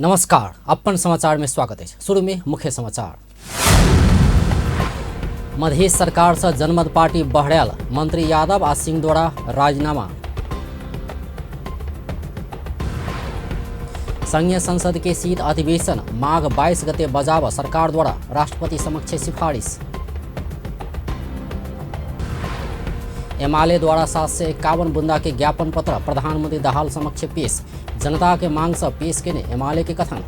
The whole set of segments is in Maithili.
नमस्कार, अपन समाचार में स्वागत है। शुरू में मुख्य समाचार। मधेश सरकार से जनमत पार्टी बहरायल, मंत्री यादव आ सिंह द्वारा राजीनामा। संघीय संसद के शीत अधिवेशन माघ 22 गते बजाब सरकार द्वारा राष्ट्रपति समक्ष सिफारिश। एमाले द्वारा 751 बुंदा के ज्ञापन पत्र प्रधानमंत्री दाहाल समक्ष पेश, जनता के मांग से पेश केने एमाले के कथन।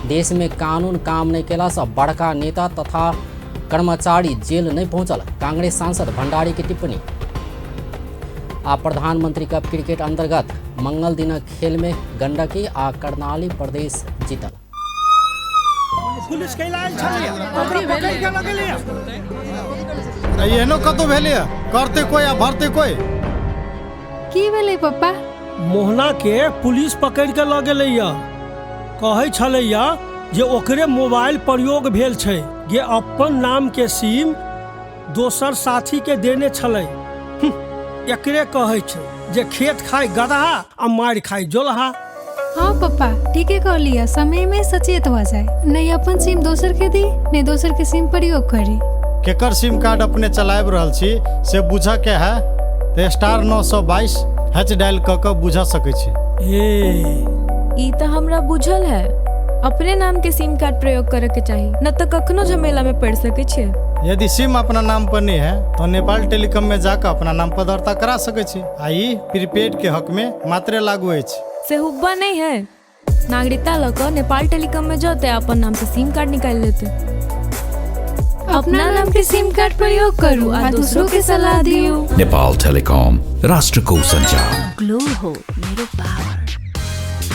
देश में कानून काम नहीं केला से बड़का नेता तथा कर्मचारी जेल नहीं पहुंचल, कांग्रेस सांसद भंडारी की टिप्पणी। आ प्रधानमंत्री कप क्रिकेट अंतर्गत मंगल दिन खेल में गंडकी आ कर्णाली प्रदेश जीतल। पुलिस कैला आयल छलैया, ओकरा पकड़ि के लऽ गेलैया। एहनो कतौ भेलैया, करते कोई आ भरते कोई। की भेलै पप्पा? मोहना के पुलिस पकड़ि के लऽ गेलैया। कहै छलैया जे ओकरे मोबाइल प्रयोग भेल छै, जे अपन नाम के सिम दोसर साथी के देने छलै। एकरे कहै छै जे खेत खाय गदहा आ मारि खाय जोलहा। हाँ पप्पा, ठीके कहलियै, समय में सचेत भऽ जाय, नहीं अपन सिम दोसर के दी, नहीं दोसर के सिम प्रयोग करी। केकर सिम कार्ड अपने चलाबि रहल छी से बुझऽ के है तऽ *922 हैच डायल कऽ कऽ बुझऽ सकै छी। ए ई तऽ हमरा बुझल है, अपने नाम के सिम कार्ड प्रयोग करे के चाही, न तऽ कखनो झमेला में पड़ सकै छियै। यदि सिम अपना नाम पर नहीं है तो नेपाल टेलीकॉम में जाकर अपना नाम पर दर्ता करा सकै छी आ ई प्रीपेड के हक में मात्रे लागू अछि। से हुब्बा नहीं है, नागरिकता लऽ कऽ नेपाल टेलीकॉम में जते अपन नाम से सिम कार्ड निकालि लेते। अपना नाम के सिम कार्ड प्रयोग करू आ दोसरों के सलाह दियौ। नेपाल टेलिकॉम, राष्ट्रको सञ्चार। ग्लो हो मेरो पावर,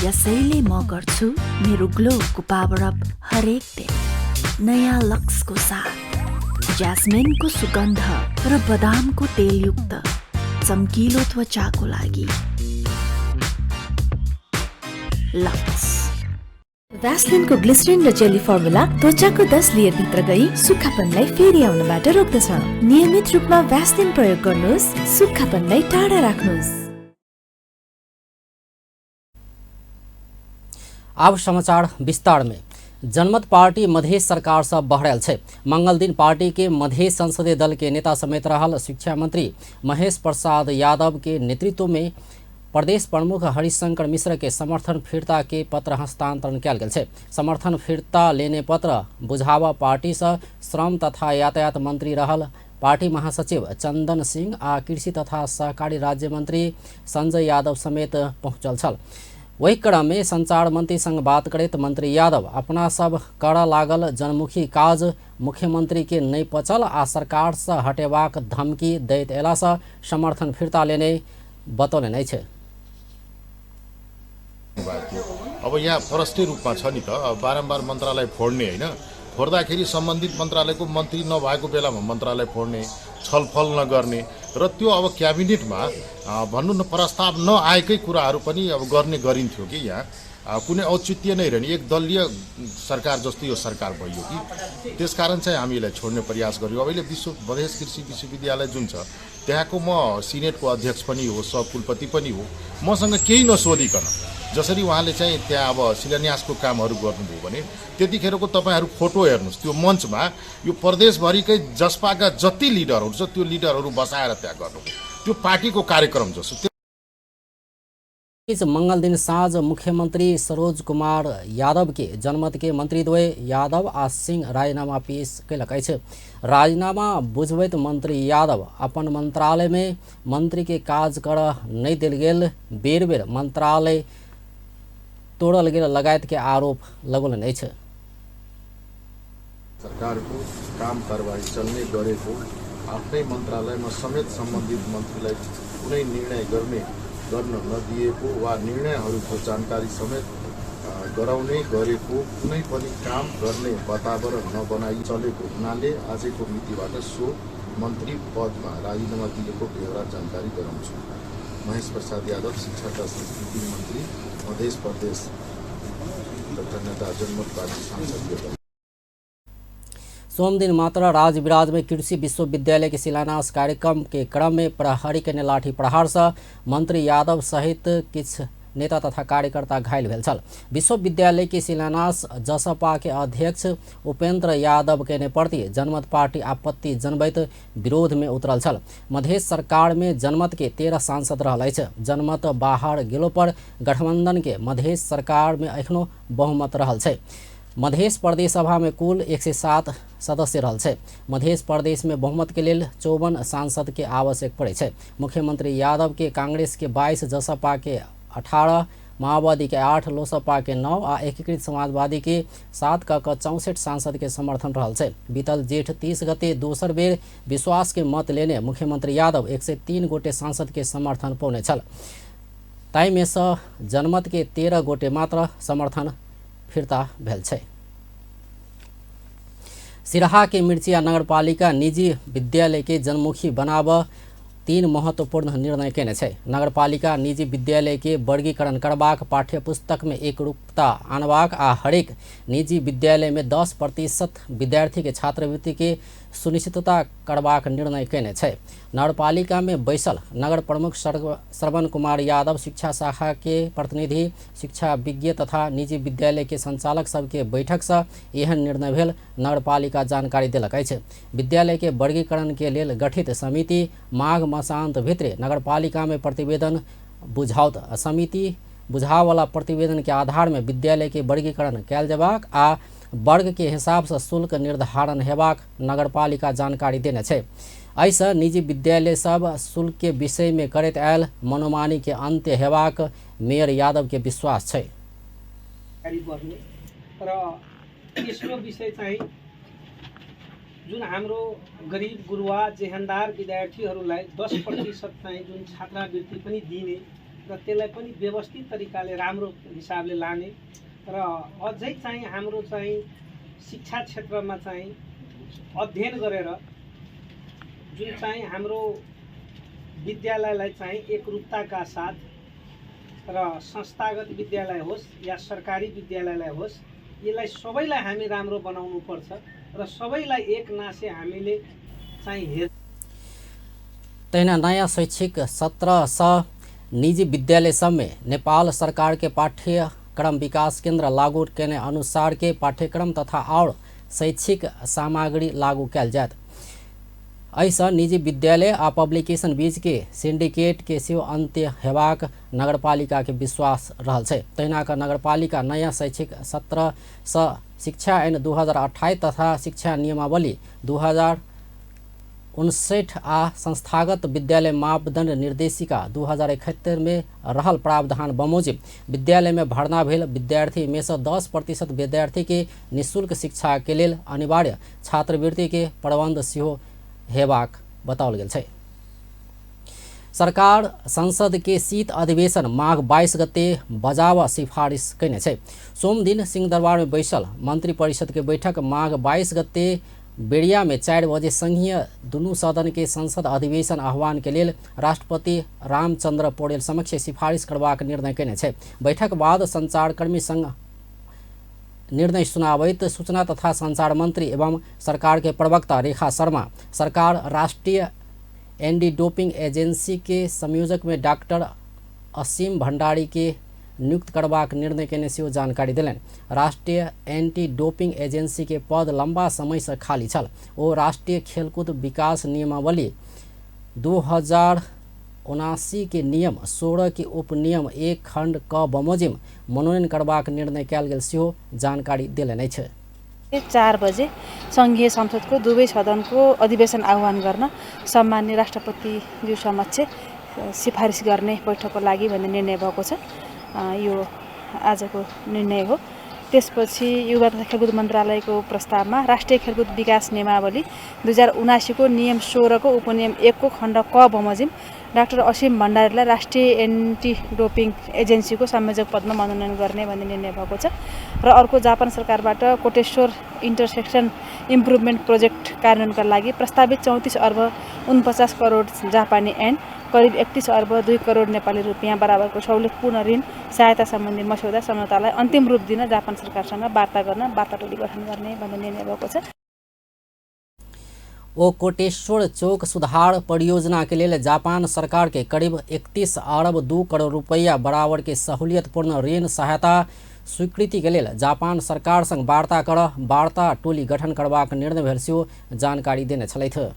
यसैले म गर्छु मेरो ग्लोको पावर अप हरेक दिन नयाँ लक्सको साथ। ज्यास्मिनको सुगन्ध र बदामको तेलयुक्त चम्किलो त्वचाको लागि लक्स। भ्यासलिनको ग्लिसरिन र जेली फर्मुला त्वचाको 10 लेयर भित्र गई सुक्खापनलाई फेरि आउनबाट रोक्दछ। नियमित रूपमा भ्यासलिन प्रयोग गर्नुहोस्, सुक्खापनलाई टाढा राख्नुहोस्। अब समाचार विस्तार में। जनमत पार्टी मधेश सरकार से बहरायल छै। मंगल दिन पार्टी के मधेश संसदीय दल के नेता समेत रहल शिक्षा मंत्री महेश प्रसाद यादव के नेतृत्व में प्रदेश प्रमुख हरिशंकर मिश्र के समर्थन फिर्ता के पत्र हस्तांतरण कयल गेल छै। समर्थन फिर्ता लेने पत्र बुझावा पार्टी से श्रम तथा यातायात मंत्री रहल पार्टी महासचिव चंदन सिंह आ कृषि तथा सहकारी राज्य मंत्री संजय यादव समेत पहुँचल छल। वही क्रम में संचार मंत्री संग बात करैत मंत्री यादव अपना सब करऽ लागल जनमुखी काज मुख्यमंत्री के नहि पचल आ सरकार से हटेबाक धमकी दैत अयला से समर्थन फिर्ता लेने बतौलनि अछि। अब यहाँ फरस्टै रूपमा छ नि त, अब बारम्बार मन्त्रालय फोड्ने होइन, फोड्दाखेरि सम्बन्धित मन्त्रालयको मन्त्री नभएको बेलामा मन्त्रालय फोड्ने, छलफल नगर्ने र त्यो अब क्याबिनेटमा भन्नु न प्रस्ताव नआएकै कुराहरू पनि अब गर्ने गरिन्थ्यो कि यहाँ कुनै औचित्य नै रहने, एक दलीय सरकार जस्तो यो सरकार भयो कि त्यसकारण चाहिँ हामी यसलाई छोड्ने प्रयास गर्यौँ। अब अहिले मधेस कृषि विश्वविद्यालय जुन छ त्यहाँको म सिनेटको अध्यक्ष पनि हो, सहकुलपति पनि हो, मसँग केही नसोधिकन जसरी उहाँले चाहिँ त्यहाँ अब शिलान्यासको कामहरू गर्नुभयो भने त्यतिखेरको तपाईँहरू फोटो हेर्नुहोस्, त्यो मञ्चमा यो प्रदेशभरिकै जसपाका जति लिडरहरू छ त्यो लिडरहरू बसाएर त्यहाँ गर्नुभयो, त्यो पार्टीको कार्यक्रम जस्तो। मंगल दिन साँझ मुख्यमंत्री सरोज कुमार यादव के जनमत के मंत्रीद्वय यादव आ सिंह राजीनामा पेश कयलक अछि। राजीनामा बुझबैत मंत्री यादव अपन मंत्रालय में मंत्री के काज करऽ नहि देल गेल, बेर बेर मंत्रालय तोड़ल गेल लगायत के आरोप लगौलनि अछि। सरकारको काम कारबाही चल्ने गरेको आफ्नै मन्त्रालयमा समेत सम्बन्धित मन्त्रीलाई कुनै निर्णय गर्न नदिएको वा निर्णयहरूको जानकारी समेत गराउने गरेको कुनै पनि काम गर्ने वातावरण नबनाई चलेको हुनाले आजको मितिबाट सो मन्त्री पदमा राजीनामा दिएको बेहोरा जानकारी गराउँछु। महेश प्रसाद यादव, शिक्षा तथा संस्कृति मन्त्री, मधेस प्रदेश तथा नेता जनमत पार्टी सांसद। सोमदिन मात्र राजविराज में कृषि विश्वविद्यालय के शिलान्यास कार्यक्रम के क्रम में प्रहरी के लाठी प्रहार से मंत्री यादव सहित किछु नेता तथा कार्यकर्ता घायल भेल छल। विश्वविद्यालय के शिलान्यास जसपा के अध्यक्ष उपेंद्र यादव केने प्रति जनमत पार्टी आपत्ति जनबैत विरोध में उतरल छल। मधेश सरकार में जनमत के 13 सांसद रहल अछि। जनमत बाहर गेलो पर गठबंधन के मधेश सरकार में एखनो बहुमत रहल छै। मधेश प्रदेश सभा में कुल 107 सदस्य रहल छै। मधेश प्रदेश में बहुमत के लेल 54 सांसद के आवश्यक पड़ै छै। मुख्यमंत्री यादव के कांग्रेस के 22, जसपा के 18, माओवादी के 8, लोसपा के 9 आ एकीकृत समाजवादी के 7 क 64 सांसद के समर्थन रहल छै। बीतल जेठ 30 गते दोसर बेर विश्वास के मत लेने मुख्यमंत्री यादव 103 गोटे सांसद के समर्थन पौने छल। ताहिमे सँ जनमत के 13 गोटे मात्र समर्थन फिर्ता भेल छै। सिराहा के मिर्चिया नगरपालिका निजी विद्यालय के जनमुखी बनाब 3 महत्वपूर्ण निर्णय केने छै। नगरपालिका निजी विद्यालय के वर्गीकरण करबाक, पाठ्य पुस्तक में एकरूपता आनबाक आ हरेक निजी विद्यालय में 10% विद्यार्थी के छात्रवृत्ति के सुनिश्चितता करबाक निर्णय केने छै। नगरपालिका में बैसल नगर प्रमुख श्रवण कुमार यादव शिक्षा शाखा के प्रतिनिधि, शिक्षा विज्ञ तथा निजी विद्यालय के संचालक सबके बैठक से एहन निर्णय भेल नगरपालिका जानकारी देलक अछि। विद्यालय के वर्गीकरण के लेल गठित समिति माघ मासांत भितरे नगरपालिका में प्रतिवेदन बुझाओत। समिति बुझावला प्रतिवेदन के आधार में विद्यालय के वर्गीकरण कयल जेबाक आ वर्ग के हिसाब से शुल्क निर्धारण हेबाक नगरपालिका जानकारी देने छै। एहिसँ निजी विद्यालय सब शुल्क के विषय में करैत आयल मनोमानी के अंत्य हेबाक मेयर यादव के विश्वास छै। र तेस्रो विषय चाहिँ जुन हाम्रो गरिब गुरुवा जेहेन्दार विद्यार्थीहरूलाई 10% चाहिँ जुन छात्रवृत्ति पनि दिने र त्यसलाई पनि व्यवस्थित तरिकाले राम्रो हिसाबले लाने र अझै चाहिँ हाम्रो चाहिँ शिक्षा क्षेत्रमा चाहिँ अध्ययन गरेर जुन चाहिँ हाम्रो विद्यालयलाई चाहिँ एकरूपताका साथ र संस्थागत विद्यालय होस् या सरकारी विद्यालयलाई होस्, यसलाई सबैलाई हामी राम्रो बनाउनु पर्छ र सबैलाई एक नासे हामीले चाहिँ हेर। तहिना नयाँ शैक्षिक सत्र स निजी विद्यालय सबमे नेपाल सरकार के पाठ्यक्रम विकास केंद्र लागू केने अनुसार के पाठ्यक्रम तथा और शैक्षिक सामग्री लागू कयल जायत। एहिसँ निजी विद्यालय आ पब्लिकेशन बीच के सिंडिकेट के सेहो अंत्य हेबाक नगरपालिका के विश्वास रहल छै। तहिना क नगरपालिका नयाँ शैक्षिक सत्र सँ शिक्षा ऐन 2028 तथा शिक्षा नियमावली 2059 आ संस्थागत विद्यालय मापदंड निर्देशिका 2071 में रहल प्रावधान बमोजिम विद्यालय में भर्ना भेल विद्यार्थी में से 10% विद्यार्थी के निःशुल्क शिक्षा के लेल अनिवार्य छात्रवृत्ति के प्रबंध सेहो हेबाक बताओल गेल छै। सरकार संसद के शीत अधिवेशन माघ 22 गते बजाव सिफारिस कयने छै। सोमदिन सिंहदरबार में बैसल मंत्री परिषद के बैठक माघ 22 गते बेरिया में 4 बजे संघीय दुनू सदन के संसद अधिवेशन आह्वान के लेल राष्ट्रपति रामचंद्र पौडेल समक्ष सिफारिस करबाक निर्णय कयने छै। बैठक बाद संचारकर्मी संघ निर्णय सुनाबैत सूचना तथा संचार मंत्री एवं सरकार के प्रवक्ता रेखा शर्मा सरकार राष्ट्रीय एंटी डोपिंग एजेंसी के संयोजक में डॉक्टर असीम भंडारी के नियुक्त करबाक निर्णय केने सेहो जानकारी देलनि। राष्ट्रीय एंटी डोपिंग एजेंसी के पद लंबा समय से खाली छल। ओ राष्ट्रीय खेलकूद विकास नियमावली 2079 के नियम 16 के उपनियम 1 खंड क बमोजिम मनोनयन करबाक निर्णय कयल गेल सेहो जानकारी देलनि अछि। 4 बजे संघीय संसदको दुवै सदनको अधिवेशन आह्वान गर्न सम्माननीय राष्ट्रपतिज्यू समक्ष सिफारिस गर्ने बैठकको लागि भन्ने निर्णय भएको छ। यो आजको निर्णय हो। त्यसपछि युवा तथा खेलकुद मन्त्रालयको प्रस्तावमा राष्ट्रिय खेलकुद विकास नियमावली 2079 को नियम 16 को उपनियम 1 को खण्ड क बमोजिम डाक्टर असीम भण्डारीलाई राष्ट्रिय एन्टी डोपिङ एजेन्सीको संयोजक पदमा मनोनयन गर्ने भन्ने निर्णय भएको छ। र अर्को जापान सरकारबाट कोटेश्वर इन्टरसेक्सन इम्प्रुभमेन्ट प्रोजेक्ट कार्यान्वयनका लागि प्रस्तावित 34 अर्ब 49 करोड जापानी एन करिब 31 अर्ब 2 करोड नेपाली रुपियाँ बराबरको सहुलियतपूर्ण ऋण सहायता सम्बन्धी मस्यौदा सम्झौतालाई अन्तिम रूप दिन जापान सरकारसँग वार्ता गर्न वार्ता टोली गठन गर्ने भन्ने निर्णय भएको छ। ओ कोटेश्वर चौक सुधार परियोजना के लेल जापान सरकार के करीब 31 अरब 2 करोड़ रुपैया बराबर के सहूलियतपूर्ण ऋण सहायता स्वीकृति के लेल जापान सरकार संग वार्ता कर वार्ता टोली गठन करबाक निर्णय भेल सेहो जानकारी देने छलथि।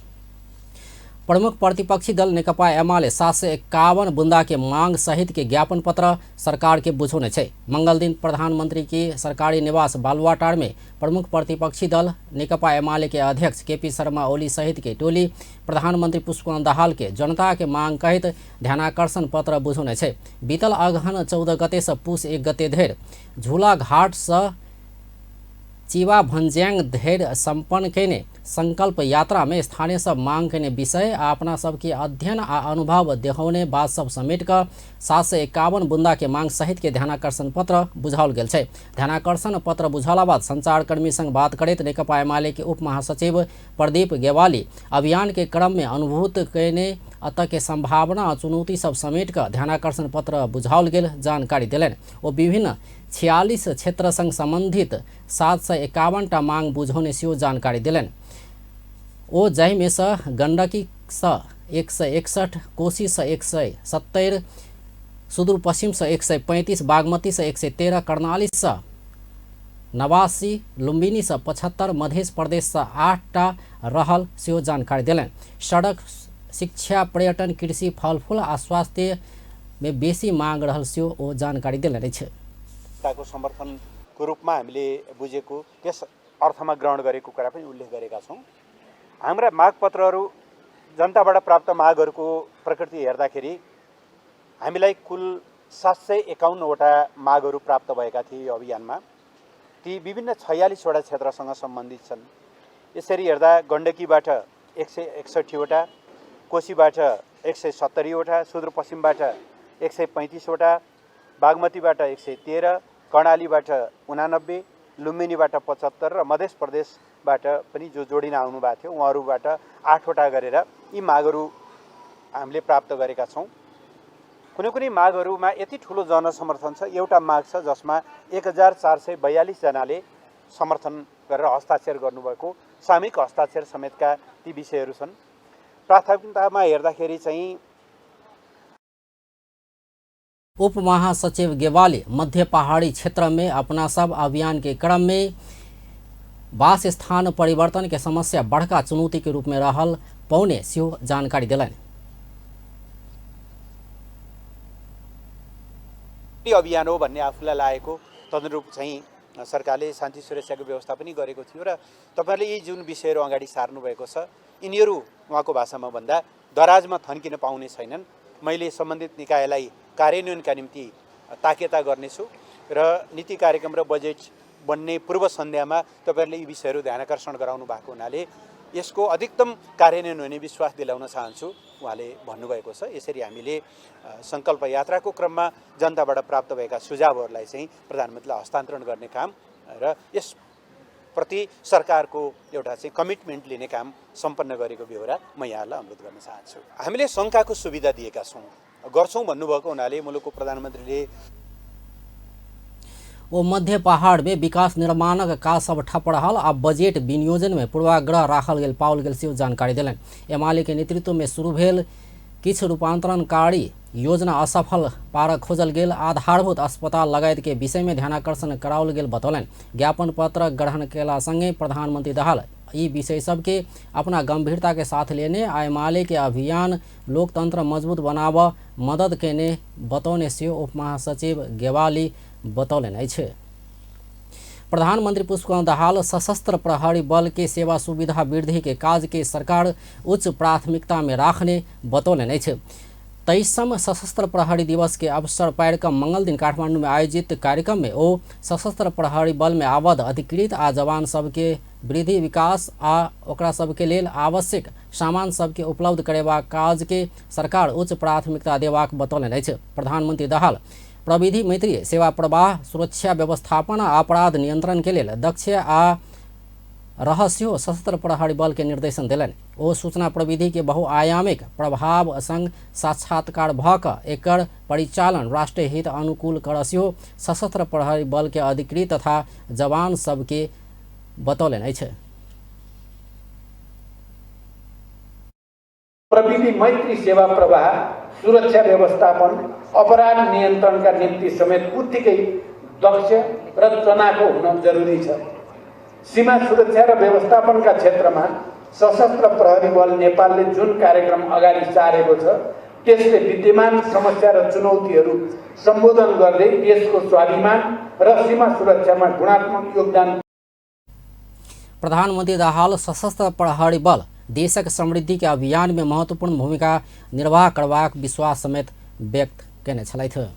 प्रमुख प्रतिपक्षी दल नेकपा एमाले 751 बुंदा के मांग सहित के ज्ञापन पत्र सरकार के बुझौने छै। मंगल दिन प्रधानमंत्री के सरकारी निवास बालुवाटार में प्रमुख प्रतिपक्षी दल नेकपा एमाले के अध्यक्ष केपी शर्मा ओली सहित के टोली प्रधानमंत्री पुष्पकमल दाहाल के जनता के मांग कहित ध्यानाकर्षण पत्र बुझौने छै। बीतल अगहन 14 गते से पुस 1 गते धरि झूलाघाट से चिवा भन्ज्याङ धरि सम्पन्न कयने संकल्प यात्रा में स्थानीय सब मांग कयने विषय आ अपना सबके अध्ययन आ अनुभव देखौने बात सब समेट कऽ 751 बुंदा के मांग सहित के ध्यानाकर्षण पत्र बुझाओल गेल छै। ध्यानाकर्षण पत्र बुझाला बाद संचारकर्मी संग बात करैत नेकपा एमाले के उप महासचिव प्रदीप गेवाली अभियान के क्रम में अनुभूत कयने अतः के संभावना आ चुनौती सब समेट कऽ ध्यानाकर्षण पत्र बुझाओल गेल जानकारी देलनि। ओ विभिन्न 46 क्षेत्र संग संबंधित 751 टा मांग बुझौने सेहो जानकारी देलनि। ओ जाहिमे सँ गंडकी सँ 161, कोसी सँ 170, सुदूरपश्चिम सँ 135, बागमती सँ 113, कर्णाली सँ 89, लुम्बिनी सँ 75, मध्य प्रदेश सँ 8 टा रहल सेहो जानकारी देलनि। सड़क, शिक्षा, पर्यटन, कृषि, फलफूल आ स्वास्थ्य में बेसी मांग रहल सेहो ओ जानकारी देलनि अछि। को समर्थनको रूपमा हामीले बुझेको त्यस अर्थमा ग्रहण गरेको कुरा पनि उल्लेख गरेका छौँ। हाम्रा मागपत्रहरू जनताबाट प्राप्त मागहरूको प्रकृति हेर्दाखेरि हामीलाई कुल 751 वटा मागहरू प्राप्त भएका थिए यो अभियानमा। ती विभिन्न 46 वटा क्षेत्रसँग सम्बन्धित छन्। यसरी हेर्दा गण्डकीबाट 161 वटा, कोशीबाट 170 वटा, सुदूरपश्चिमबाट 135 वटा, बागमतीबाट 113, कर्णालीबाट 89, लुम्बिनीबाट 75 र मध्य प्रदेशबाट पनि जो जोडिन आउनु भएको थियो उहाँहरूबाट 8 वटा गरेर यी मागहरू हामीले प्राप्त गरेका छौँ। कुनै कुनै मागहरूमा यति ठुलो जनसमर्थन छ, एउटा माग छ जसमा 1442 जनाले समर्थन गरेर हस्ताक्षर गर्नुभएको, सामूहिक हस्ताक्षर समेतका ती विषयहरू छन्। प्राथमिकतामा हेर्दाखेरि चाहिँ उप महासचिव गेवाली मध्य पहाड़ी क्षेत्र में अपना सब अभियान के क्रम में वास स्थान परिवर्तन के समस्या बड़का चुनौती के रूप में रहल पौने सेहो जानकारी देलनि। अभियान हो भन्ने आफूलाई लागेको तदनुरूप चाहिँ सरकारले शान्ति सुरक्षाको व्यवस्था पनि गरेको थियो र तपाईहरुले यी जुन विषयहरू अगाडि सार्नु भएको छ यिनीहरू उहाँको भाषामा भन्दा दराजमा थन्किन पाउने छैनन्। मैले सम्बन्धित निकायलाई कार्यान्वयनका निम्ति ताकेता गर्नेछु र नीति कार्यक्रम र बजेट बन्ने पूर्व सन्ध्यामा तपाईहरुले यी विषयहरू ध्यानाकर्षण गराउनु भएको हुनाले यसको अधिकतम कार्यान्वयन हुने विश्वास दिलाउन चाहन्छु उहाँले भन्नुभएको छ। यसरी हामीले सङ्कल्प यात्राको क्रममा जनताबाट प्राप्त भएका सुझावहरूलाई चाहिँ प्रधानमन्त्रीलाई हस्तान्तरण गर्ने काम र यसप्रति सरकारको एउटा चाहिँ कमिटमेन्ट लिने काम सम्पन्न गरेको बेहोरा म यहाँलाई अनुरोध गर्न चाहन्छु। हामीले शङ्काको सुविधा दिएका छौँ, गर्छौँ भन्नुभएको हुनाले मुलुकको प्रधानमन्त्रीले ओ मध्य पहाड़ में विकास निर्माणक काज सब ठप रहल आ बजट विनियोजन में पूर्वाग्रह राखल गेल पाओल गेल सेहो जानकारी देलनि। एमाले के नेतृत्व में शुरू भेल किछु रूपांतरणकारी योजना असफल पार खोजल गेल आधारभूत अस्पताल लगायत के विषय में ध्यानाकर्षण कराओल गेल बतौलनि। ज्ञापन पत्र ग्रहण केला संगे प्रधानमंत्री दाहाल ई विषय सबके अपना गंभीरता के साथ लेने आ एमाले के अभियान लोकतंत्र मजबूत बनाव मदद केने बतौने सेहो उपमहासचिव गेवाली बतौलनि अछि। प्रधानमंत्री पुष्पकमल दाहाल सशस्त्र प्रहरी बल के सेवा सुविधा वृद्धि के काज के सरकार उच्च प्राथमिकता में राखने बतौलनि अछि। 23म सशस्त्र प्रहरी दिवस के अवसर पारि कऽ मंगल दिन काठमांडू में आयोजित कार्यक्रम में ओ सशस्त्र प्रहरी बल में आबद्ध अधिकृत आ जवान सबके वृद्धि विकास आ ओकरा सबके लेल आवश्यक सामान सबके उपलब्ध करेबाक काज के सरकार उच्च प्राथमिकता देबाक बतौलनि अछि। प्रधानमंत्री दाहाल प्रविधि मैत्री सेवा प्रवाह, सुरक्षा व्यवस्थापन आ अपराध नियंत्रण के लेल दक्ष आ रहस्यो सशस्त्र प्रहरी बल के निर्देशन देलनि। ओ सूचना प्रविधि के बहुआयामिक प्रभाव संग साक्षात्कार भऽ कऽ एकर परिचालन राष्ट्रीय हित अनुकूल कर सेहो सशस्त्र प्रहरी बल के अधिकृत तथा जवान सबके बतौलनि अछि। अतिथि मैत्री सेवा प्रवाह, सुरक्षा व्यवस्थापन, अपराध नियन्त्रणका निम्ति समेत उत्तिकै दक्ष र चनाखो हुन जरुरी छ। सीमा सुरक्षा र व्यवस्थापनका क्षेत्रमा सशस्त्र प्रहरी बल नेपालले जुन कार्यक्रम अगाडि सारेको छ त्यसले विद्यमान समस्या र चुनौतीहरू सम्बोधन गर्दै देशको स्वाभिमान र सीमा सुरक्षामा गुणात्मक योगदान। प्रधानमन्त्री दाहाल सशस्त्र प्रहरी बल देशक समृद्धि के अभियान में महत्वपूर्ण भूमिका निर्वाह करबाक विश्वास समेत व्यक्त केने छलथि।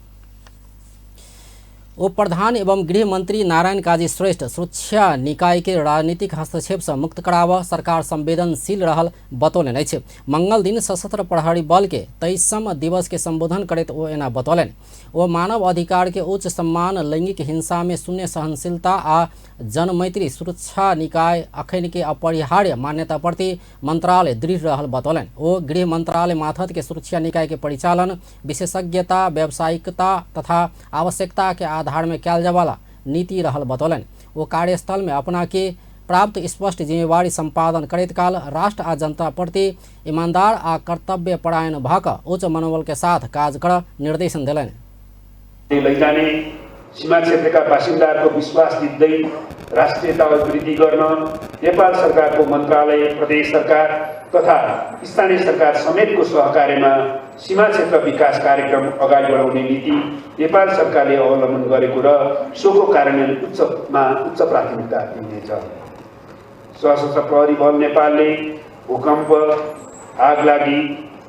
उप प्रधान एवं गृह मंत्री नारायण काजी श्रेष्ठ सुरक्षा निकाय के राजनीतिक हस्तक्षेप से मुक्त कराव सरकार संवेदनशील रहल बतौलनि अछि। मंगल दिन सशस्त्र प्रहरी बल के 23म दिवस के संबोधन करैत ओ एना बतौलनि। ओ मानव अधिकार के उच्च सम्मान, लैंगिक हिंसा में शून्य सहनशीलता आ जनमैत्री सुरक्षा निकाय अखन के अपरिहार्य मान्यता प्रति मंत्रालय दृढ़ रहल बतौलनि। ओ गृह मंत्रालय माथत के सुरक्षा निकाय के परिचालन विशेषज्ञता, व्यावसायिकता तथा आवश्यकता के आधार में कयल जायवाला नीति रहल बतौलनि। ओ कार्यस्थल में अपना के प्राप्त स्पष्ट जिम्मेवारी संपादन करैत काल राष्ट्र आ जनता प्रति ईमानदार आ कर्तव्य परायण भऽ कऽ उच्च मनोबल के साथ काज कर निर्देशन देलनि। लैजाने सीमा क्षेत्रका बासिन्दाहरूको विश्वास जित्दै राष्ट्रियतालाई वृद्धि गर्न नेपाल सरकारको मन्त्रालय, प्रदेश सरकार तथा स्थानीय सरकार समेतको सहकार्यमा सीमा क्षेत्र विकास कार्यक्रम अगाडि बढाउने नीति नेपाल सरकारले अवलम्बन गरेको र सोको कार्यान्वयन उच्च प्राथमिकता दिइनेछ। सशस्त्र प्रहरी बल नेपालले भूकम्प, आगलागी,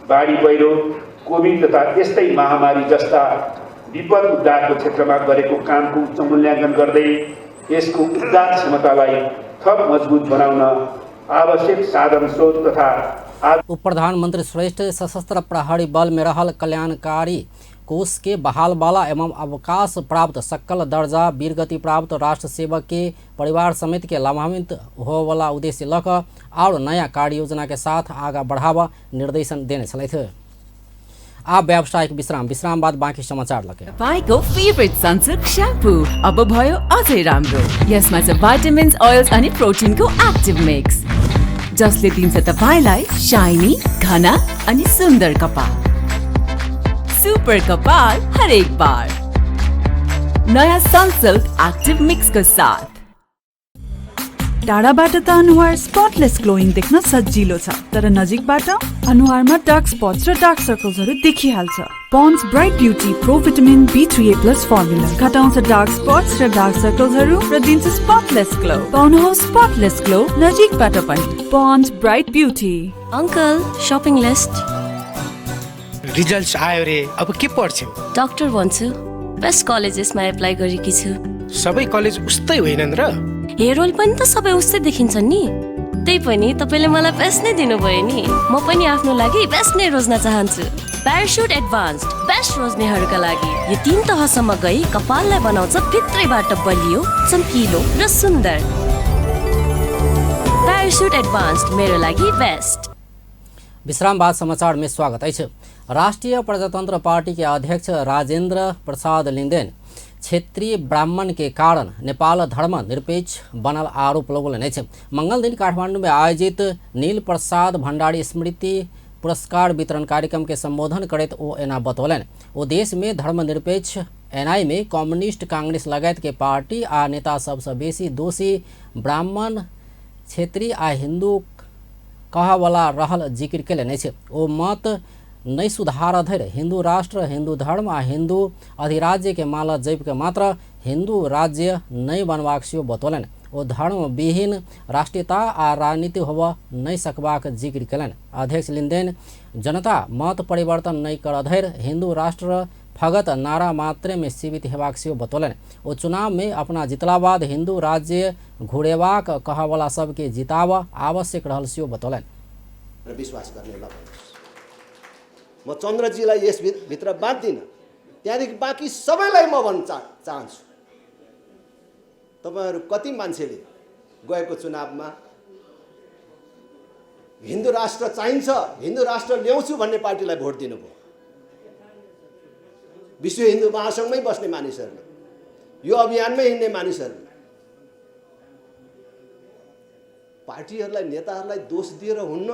बाढी पहिरो, कोभिड तथा यस्तै महामारी जस्ता विपद उद्धारको क्षेत्रमा गरेको कामको उच्च मूल्याङ्कन गर्दै यसको उद्धार क्षमतालाई थप मजबुत बनाउन आवश्यक साधन स्रोत तथा उप प्रधानमंत्री श्रेष्ठ सशस्त्र प्रहरी बल में रहल कल्याणकारी कोष के बहाल वाला एवं अवकाश प्राप्त सकल दर्जा वीरगति प्राप्त राष्ट्र सेवक के परिवार समेत के लाभान्वित होवाला उद्देश्य लक और नया कार्य योजना के साथ आगा बढ़ावा निर्देशन देने छलथि। आप व्यावसायिक विश्राम, विश्राम बाद बाँकी समाचार लगे। तपाईँको फेभरेट सनसिल्क श्याम्पू अब भयो अझै राम्रो। यसमा छ भाइटामिन्स, ओइल्स अनि प्रोटिनको एक्टिभ मिक्स जसले दिन्छ तपाईँलाई शाइनी, घना अनि सुन्दर कपाल। सुपर कपाल हरेक बार नयाँ सनसिल्क एक्टिभ मिक्सको साथ। टाढाबाट त अनुहार स्पटलेस ग्लोइङ देख्न सजिलो छ, तर नजिकबाट अनुहारमा डार्क स्पट्स र डार्क सर्कल्सहरू देखिहाल्छ। Pond's Bright Beauty Pro Vitamin B3A plus formula घटाउँछ डार्क स्पट्स र डार्क सर्कल्सहरू र दिन्छ स्पटलेस ग्लो। पाउनुहोस् स्पटलेस ग्लो नजिकबाट पनि। Pond's Bright Beauty. Uncle, shopping list. Results आयो रे, अब के पढ्छौ? डाक्टर भन्छु, बेस्ट कलेजेसमा एप्लाई गरेकी छु। सबै कलेज उस्तै होइनन् र? हेयर ओइल पनि त सबै उस्तै देखिन्छन् नि। त्यही पनि तपाईँले मलाई बेस्ट नै दिनुभयो नि। म पनि आफ्नो लागि बेस्ट नै रोज्न चाहन्छु। प्यारासुट एडभान्स्ड बेस्ट रोज्नेहरूका लागि यो 3 तहसम्म गई कपाललाई बनाउँछ भित्रैबाट बलियो, चम्किलो र सुन्दर। प्यारासुट एडभान्स्ड मेरो लागि बेस्ट। विश्राम बाद समाचार में स्वागत अछि। राष्ट्रिय प्रजातंत्र पार्टी के अध्यक्ष राजेंद्र प्रसाद लिंगदेन क्षेत्रीय ब्राह्मण के कारण नेपाल धर्म निरपेक्ष बनल आरोप लगौलनि अछि। मंगल दिन काठमांडू में आयोजित नील प्रसाद भंडारी स्मृति पुरस्कार वितरण कार्यक्रम के संबोधन करैत ओ एना बतौलनि। ओ देश में धर्मनिरपेक्ष एनआई में कम्युनिस्ट, कांग्रेस लगायत के पार्टी आ नेता सबसँ बेसी दोषी ब्राह्मण, क्षेत्रीय आ हिंदू कहवाला रहल जिक्र केलनि अछि। ओ मत नहि सुधार धरि हिंदू राष्ट्र, हिंदू धर्म आ हिंदू अधिराज्य के माला जपि के मात्र हिंदू राज्य नहि बनबाक सेहो बतौलनि। ओ धर्मविहीन राष्ट्रीयता आ राजनीति होबऽ नहि सकबाक जिक्र केलनि। अध्यक्ष लिंगदेन जनता मत परिवर्तन नहि कर धरि हिंदू राष्ट्र फगत नारा मात्रे में सीमित हेबाक सेहो बतौलनि। ओ चुनाव में अपना जितला बाद हिंदू राज्य घुरेबाक कहवाला सबके जिताब आवश्यक रहल सेहो बतौलनि। र विश्वास गर्ने ल म चन्द्रजीलाई यस भित्र बाँध्दिनँ, त्यहाँदेखि बाँकी सबैलाई म भन्न चाहन्छु। तपाईँहरू कति मान्छेले गएको चुनावमा हिन्दू राष्ट्र चाहिन्छ, हिन्दू राष्ट्र ल्याउँछु भन्ने पार्टीलाई भोट दिनुभयो। विश्व हिन्दू महासङ्घमै बस्ने मानिसहरूले, यो अभियानमै हिँड्ने मानिसहरूले पार्टीहरूलाई, नेताहरूलाई दोष दिएर हुन्न।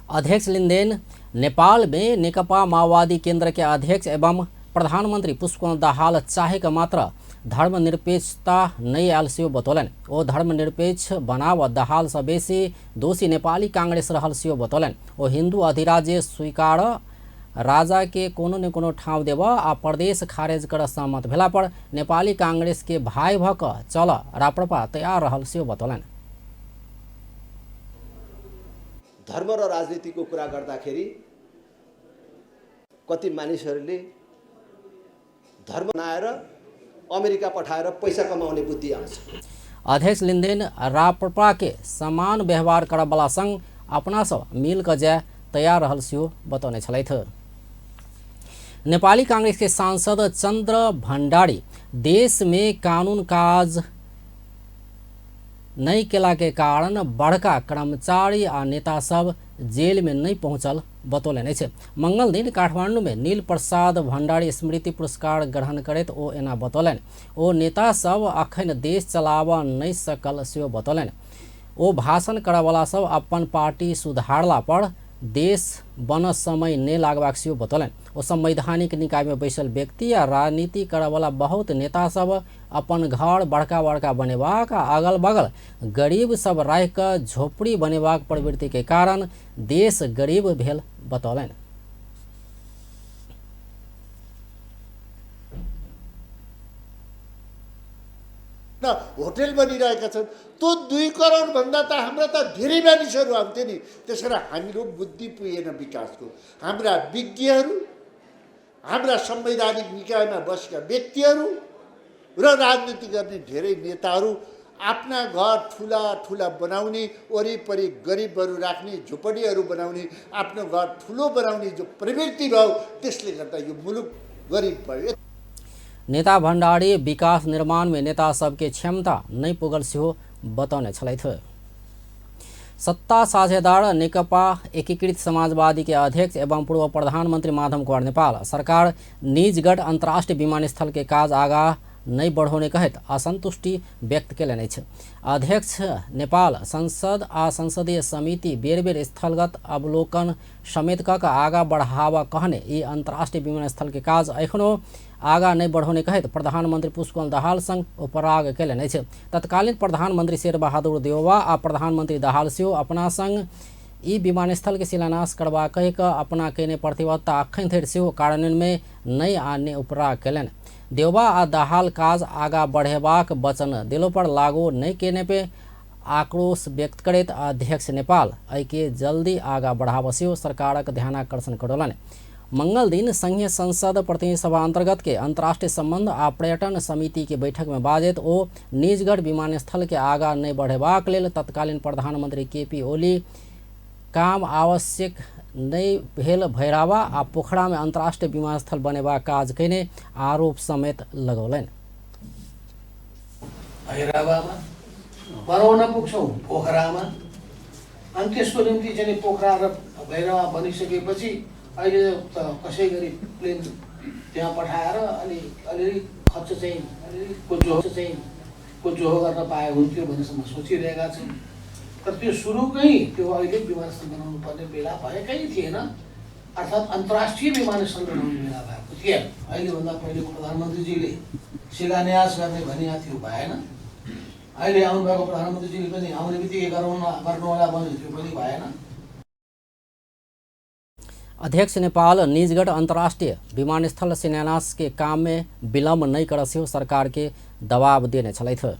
अध्यक्ष लिन्देन नेपाल में नेकपा माओवादी केंद्र के अध्यक्ष एवं प्रधानमंत्री पुष्पकमल दाहाल चाहे के मात्र धर्मनिरपेक्षता नहीं आयल सेहो बतौलनि। ओ धर्मनिरपेक्ष बनाव दाहाल से बेसी दोषी नेपाली कांग्रेस रहल सेहो बतौलनि। ओ हिंदू अधिराज्य स्वीकार राजा के कोनो ने कोनो ठाव देब आ प्रदेश खारेज कर सहमत भेला पर नेपाली कांग्रेस के भाई भ क चल राप्रपा तैयार रहल सेहो बतौलनि। धर्म र राजनीतिको कुरा गर्दाखेरि कति मानिसहरूले धर्म बनाएर अमेरिका पठाएर पैसा कमाउने बुद्धि आउँछ। अध्यक्ष लिन्देन राप्रपा के समान व्यवहार करबला संग अपना सब मिल क जाय तैयार रहल सेहो बतौने छलथि। नेपाली कांग्रेस के सांसद चंद्र भंडारी देश में कानून काज नहीं केला के कारण बड़का कर्मचारी आ नेता सब जेल में नहीं पहुंचल बतौलनि अछि। मंगल दिन काठमांडू में नील प्रसाद भंडारी स्मृति पुरस्कार ग्रहण करैत ओ एना बतौलनि। ओ नेता सब अखन देश चलाबऽ नहीं सकल सेहो बतौलनि। ओ भाषण करऽवला सब अपन पार्टी सुधारला पर देश बन समय नहीं लागबाक सेहो बतौलनि। ओ संवैधानिक निकाय में बैसल व्यक्ति आ राजनीति करऽवला बहुत नेता सब अपन घर बड़का बड़का बनेबाक आ अगल बगल गरीब सब राखि कऽ झोपड़ी बनेबाक प्रवृत्ति के कारण देश गरीब भेल बतौलनि। होटेल बनिरहेका छन् त्यो 2 करोड भन्दा त हाम्रा त धेरै मानिसहरू आउँथे नि। त्यसैले हाम्रो बुद्धि पुगेन विकासको। हाम्रा विज्ञहरू, हाम्रा संवैधानिक निकायमा बसेका व्यक्तिहरू र राजनीति गर्ने धेरै नेताहरू आफ्ना घर ठुला ठुला बनाउने, वरिपरि गरिबहरू राख्ने, झुपडीहरू बनाउने, आफ्नो घर ठुलो बनाउने जो प्रवृत्ति भयो त्यसले गर्दा यो मुलुक गरिब भयो। नेता भंडारी विकास निर्माण में नेता सबके क्षमता नहीं पुगल सेहो बतौने छलथि। सत्ता साझेदार नेकपा एकीकृत समाजवादी के अध्यक्ष एवं पूर्व प्रधानमंत्री माधव कुमार नेपाल सरकार निजगढ़ अंतर्राष्ट्रीय विमानस्थल के काज आगा नहीं बढ़ौने कहैत असंतुष्टि व्यक्त केलनि अछि। अध्यक्ष नेपाल संसद आ संसदीय समिति बेर बेर स्थलगत अवलोकन समेत क आगा बढ़ावा कहने ई अंतर्राष्ट्रीय विमानस्थल के काज एखनो आगा नहीं बढ़ौने कहैत प्रधानमंत्री पुष्पकमल दाहाल संग उपराग केलनि अछि। तत्कालीन प्रधानमंत्री शेरबहादुर देउवा आ प्रधानमंत्री दाहाल सेहो अपना संग ई विमानस्थल के शिलान्यास करबा कहि कऽ अपना केने प्रतिबद्धता अखन धरि सेहो कार्यान्वयन में नहि आनने उपराग केलनि। देउवा आ दाहाल काज आगा बढ़ेबाक वचन दिलो पर लागू नहीं केने पे आक्रोश व्यक्त करैत अध्यक्ष नेपाल एहिके जल्दी आगा बढ़ाबऽ सेहो सरकारक ध्यानाकर्षण करौलनि। मंगल दिन संघीय संसद प्रतिनिधि सभा अंतर्गत के अंतर्राष्ट्रीय संबंध आ पर्यटन समिति के बैठक में बाजैत ओ निजगढ़ विमानस्थल के आगा नहीं बढ़ेबाक लेल तत्कालीन प्रधानमंत्री केपी ओली काम आवश्यक नहीं भेल भैरावा आ पोखरा में अंतर्राष्ट्रीय विमानस्थल बनेबाक काज कयने आरोप समेत लगौलनि। भैरावामा बनाउन पुग्छौँ पोखरामा, अनि त्यसको निम्ति चाहिँ पोखरा र भैरवा बनिसकेपछि अहिले त कसै गरी प्लेन त्यहाँ पठाएर अलि अलिअलि खर्च चाहिँ अलिअलि को जोहो गर्न पाए हुन्थ्यो भन्नेसम्म सोचिरहेका छौँ। तर त्यो सुरुकै त्यो अहिले विमानस्थल बनाउनु पर्ने बेला भएकै थिएन, अर्थात् अन्तर्राष्ट्रिय विमानस्थल बनाउने बेला भएको थिएन। अहिलेभन्दा पहिलेको प्रधानमन्त्रीजीले शिलान्यास गर्ने भनिएको थियो, भएन। अहिले आउनुभएको प्रधानमन्त्रीजीले पनि आउने बित्तिकै गर्नुहोला भन्यो, त्यो पनि भएन। अध्यक्ष नेपाल निजगढ़ अंतर्राष्ट्रीय विमानस्थल शिलान्यास के काम में विलम्ब नहीं कर सेहो सरकार के दबाव देने छलथि।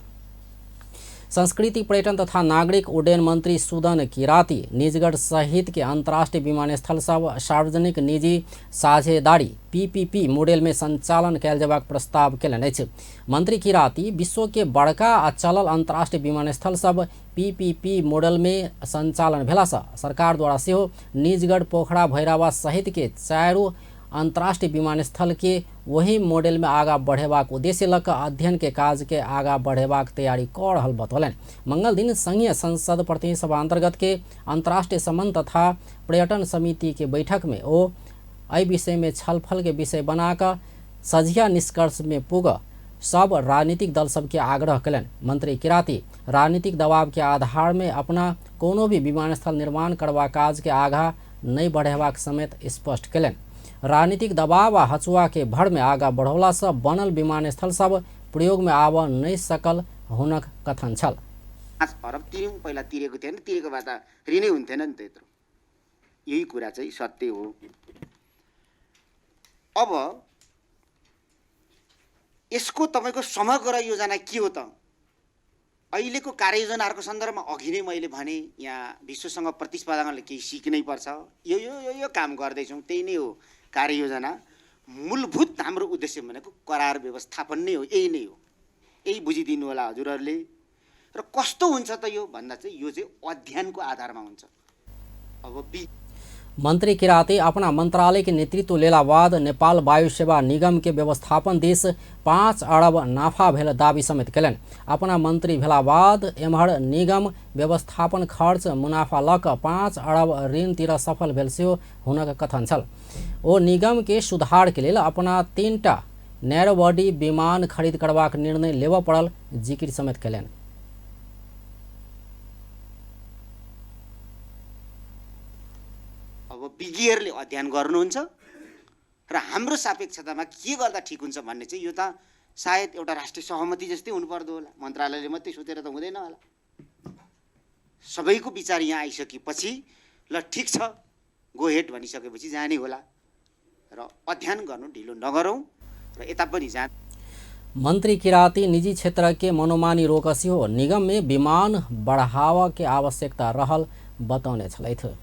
संस्कृति पर्यटन तथा नागरिक उड्डयन मंत्री सुदन किराती निजगढ़ सहित के अंतर्राष्ट्रीय विमानस्थल सब सार्वजनिक निजी साझेदारी पीपीपी मॉडल में संचालन कयल जेबाक प्रस्ताव केलनि अछि। मंत्री किराती विश्व के बड़का आ चलल अंतर्राष्ट्रीय विमानस्थल सब पीपीपी मॉडल में संचालन भेलासँ सरकार द्वारा सेहो निजगढ़, पोखरा, भैरवा सहित के चारू अंतर्राष्ट्रीय विमानस्थल के वही मॉडल में आगा बढ़ेबाक उद्देश्य लऽ कऽ अध्ययन के काज के आगा बढ़ेबाक तैयारी कऽ रहल बतौलनि। मंगल दिन संघीय संसद प्रतिनिधि सभा अंतर्गत के अंतर्राष्ट्रीय संबंध तथा पर्यटन समिति के बैठक में ओ एहि विषय में छलफल के विषय बना कऽ सझिया निष्कर्ष में पुग सब राजनीतिक दल सबके आग्रह कयलनि। मंत्री किराती राजनीतिक दबाव के आधार में अपना कोनो भी विमानस्थल निर्माण करबा काज के आगाँ नहि बढ़ेबाक समेत स्पष्ट कयलनि। राजनीतिक दबाव आ हचुआ के भर में आगाँ बढ़ौला से बनल विमानस्थल सब प्रयोग में आबऽ नहि सकल हुनक कथन छल। 5 अरब तिर्यौँ, पहिला तिरेको थिएन, तिरेको भए त ऋणै हुन्थेन नि त यत्रो। यही कुरा चाहिँ सत्य हो। अब यसको तपाईँको समग्र योजना के हो त? अहिलेको कार्ययोजनाहरूको सन्दर्भमा अघि नै मैले भने, यहाँ विश्वसँग प्रतिस्पर्धा गर्नलाई केही सिक्नै पर्छ। यो यो यो यो काम गर्दैछौँ, त्यही नै हो कार्ययोजना। मूलभूत हाम्रो उद्देश्य भनेको करार व्यवस्थापन नै हो, यही नै हो। यही बुझिदिनु होला हजुरहरूले। र कस्तो हुन्छ त यो भन्दा चाहिँ यो चाहिँ अध्ययनको आधारमा हुन्छ। अब मंत्री किराती अपना मंत्रालय के नेतृत्व लेला बाद नेपाल वायु सेवा निगम के व्यवस्थापन this 5 अरब नाफा भेल दावी समेत कयलनि। अपना मंत्री भेला बाद एम्हर निगम व्यवस्थापन खर्च मुनाफा लऽ कऽ 5 अरब ऋण तिर सफल भेल सेहो हुनक कथन छल। ओ निगम के सुधार के लेल अपना 3टा नैरो बॉडी विमान खरीद करबाक निर्णय लेबऽ पड़ल जिकिर समेत कयलनि। अब विज्ञहरूले अध्ययन गर्नुहुन्छ र हाम्रो सापेक्षतामा के गर्दा ठिक हुन्छ भन्ने चाहिँ यो त सायद एउटा राष्ट्रिय सहमति जस्तै हुनुपर्दो होला। मन्त्रालयले मात्रै सोचेर त हुँदैन होला। सबैको विचार यहाँ आइसकेपछि ल ठिक छ गो हेड भनिसकेपछि जाने होला र अध्ययन गर्नु ढिलो नगरौँ र यता पनि जा। मंत्री किराती निजी क्षेत्र के मनोमानी रोक सेहो निगम में विमान बढ़ावा के आवश्यकता रहल बतौने छलथि।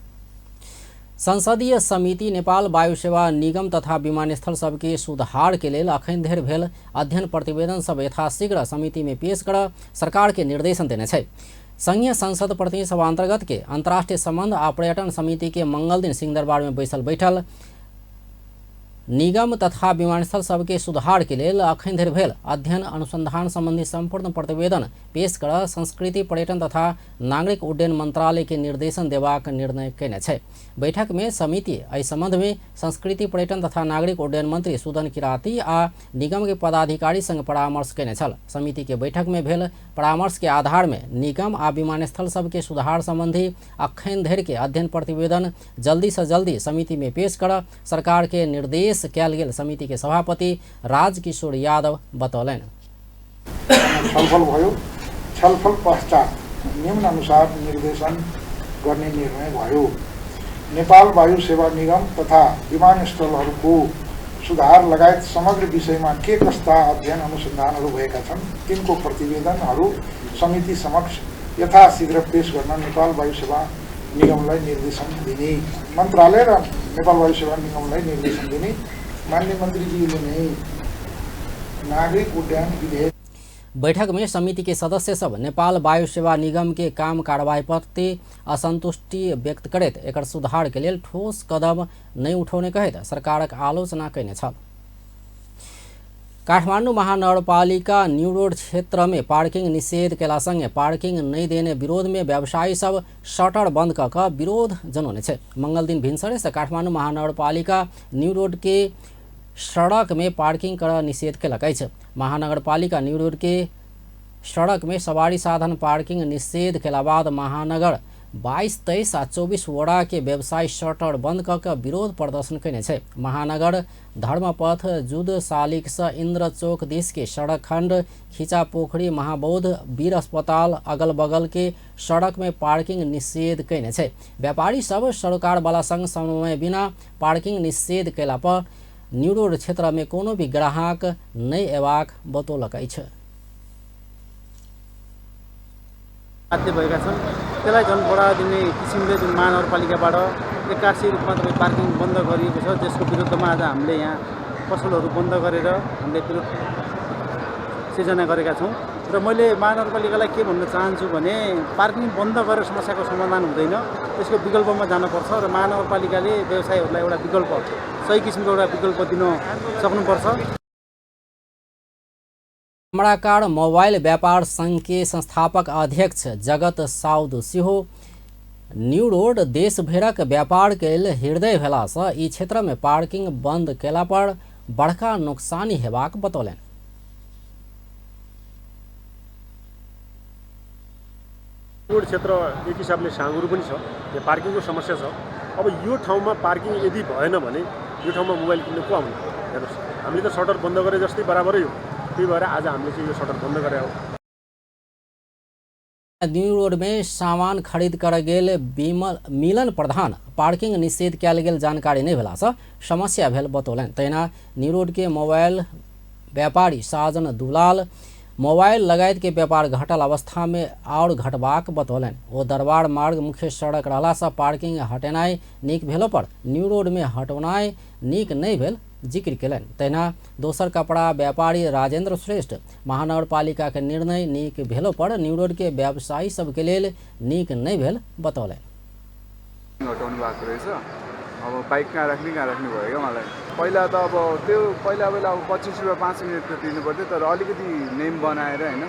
संसदीय समिति नेपाल वायु सेवा निगम तथा विमानस्थल सबके सुधार के लेल अखन धरि भेल अध्ययन प्रतिवेदन सब यथाशीघ्र समिति में पेश कर सरकार के निर्देशन देने छै। संघीय संसद प्रतिनिधि सभा अंतर्गत के अंतर्राष्ट्रीय संबंध आ पर्यटन समिति के मंगल दिन सिंहदरबार में बैसल बैठल निगम तथा विमानस्थल सबके सुधार के लेल अखन धरि भेल अध्ययन अनुसंधान संबंधी संपूर्ण प्रतिवेदन पेश कर संस्कृति पर्यटन तथा नागरिक उड्डयन मंत्रालय के निर्देशन देबाक निर्णय कयने छै। बैठक में समिति एहि संबंध में संस्कृति पर्यटन तथा नागरिक उड्डयन मंत्री सुदन किराती आ निगम के पदाधिकारी संग परामर्श कयने छल। समिति के बैठक में भेल परामर्श के आधार में निगम आ विमानस्थल सबके सुधार संबंधी अखन धरि के अध्ययन प्रतिवेदन जल्दी से जल्दी समिति में पेश कर सरकार के निर्देश कयल गेल समिति के सभापति राजकिशोर यादव बतौलनि। छलफल भयो। छलफल पश्चात निम्नानुसार निर्देशन गर्ने निर्णय भयो। नेपाल वायु सेवा निगम तथा विमानस्थलहरूको सुधार लगायत समग्र विषयमा के कस्ता अध्ययन अनुसन्धानहरू भएका छन् तिनको प्रतिवेदनहरू समिति समक्ष यथाशीघ्र पेश गर्न नेपाल वायु सेवा निगमलाई निर्देशन दिने, मन्त्रालय र नेपाल वायु सेवा निगमलाई निर्देशन दिने। माननीय मन्त्रीजीले नै नागरिक उड्डयन विधेयक। बैठक में समिति के सदस्य सब नेपाल वायु सेवा निगम के काम कार्रवाई प्रति असंतुष्टि व्यक्त करैत एकर सुधार के लेल ठोस कदम नहि उठौने कहैत सरकारक आलोचना कयने छल। काठमाडौँ महानगरपालिका न्यू रोड क्षेत्र में पार्किंग निषेध केला संगे पार्किंग नहीं देने विरोध में व्यवसायी सब शटर बंद कऽ कऽ विरोध जनौने छै। मंगल दिन भिनसरे से काठमाडौँ महानगरपालिका न्यू रोड के सड़क में पार्किंग कर निषेध केलक अछि। महानगरपालिका न्यू रोड के सड़क में सवारी साधन पार्किंग निषेध केला बाद महानगर 22, 23 आ 24 वड़ा के व्यवसायी शटर बंद कऽ कऽ विरोध प्रदर्शन कयने छै। महानगर धर्मपथ जुद शालिक से इंद्र चौक दिस के सड़क खंड खींचा पोखरी महाबौद्ध वीर अस्पताल अगल बगल के सड़क में पार्किंग निषेध कयने छै। व्यापारी सब सरोकार वाला संग समन्वय बिना पार्किंग निषेध कयला पर न्यू रोड क्षेत्र में कोनो भी ग्राहक नहि अयबाक बतौलक अछि। बाध्य भएका छन्। त्यसलाई झन् बढावा दिने किसिमले जुन महानगरपालिकाबाट 81 रूपमा तपाईँ पार्किङ बन्द गरिएको छ, त्यसको विरुद्धमा आज हामीले यहाँ पसलहरू बन्द गरेर हामीले विरोध सिर्जना गरेका छौँ। र मैले महानगरपालिकालाई के भन्न चाहन्छु भने पार्किङ बन्द गरेर समस्याको समाधान हुँदैन, त्यसको विकल्पमा जानुपर्छ र महानगरपालिकाले व्यवसायीहरूलाई एउटा विकल्प, सही किसिमको एउटा विकल्प दिन सक्नुपर्छ। चमड़ाकार मोबाइल व्यापार संघ के संस्थापक अध्यक्ष जगत साउद सेहो न्यू रोड देश भरक व्यापार के लेल हृदय भेलासँ ई क्षेत्र में पार्किंग बंद केला पर बड़का नुकसानी हेबाक बतौलनि। रोड क्षेत्र एक हिसाबले साँगुरो पनि छ, यहाँ पार्किङको समस्या छ। अब यो ठाउँमा पार्किङ यदि भएन भने यो ठाउँमा मोबाइल किन्न को आउने? हेर्नुहोस्, हामीले त सटर बन्द गरे जस्तै बराबरै हो। त्यही भएर आज हामीले चाहिँ यो सटर बन्द गरे हो। न्यू रोड में सामान खरीद कर गेल मिलन प्रधान पार्किंग निषेध कयल गेल जानकारी नहीं भेला से समस्या भेल बतौलनि। तहिना न्यू रोड के मोबाइल व्यापारी साजन दुलाल मोबाइल लगायत के व्यापार घटल अवस्था में और घटबाक बतौलनि। ओ दरबार मार्ग मुख्य सड़क रहला से पार्किंग हटेनाइ नीक भेलो पर न्यू रोड में हटौनाइ नीक नहीं भेल जिक्र केलनि। तहिना दोसर कपड़ा व्यापारी राजेंद्र श्रेष्ठ महानगरपालिका के निर्णय नीक भेलो पर न्यू रोड के व्यवसायी सबके लेल नीक नहीं भेल बतौलनि। हटाउनु भएको रहेछ, अब बाइक कहाँ राख्ने भयो क्या मलाई। पहिला त अब त्यो पहिला पहिला अब 25 रुपियाँ 5 मिनटको तिर्नु पर्थ्यो, तर अलिकति नेम बनाएर होइन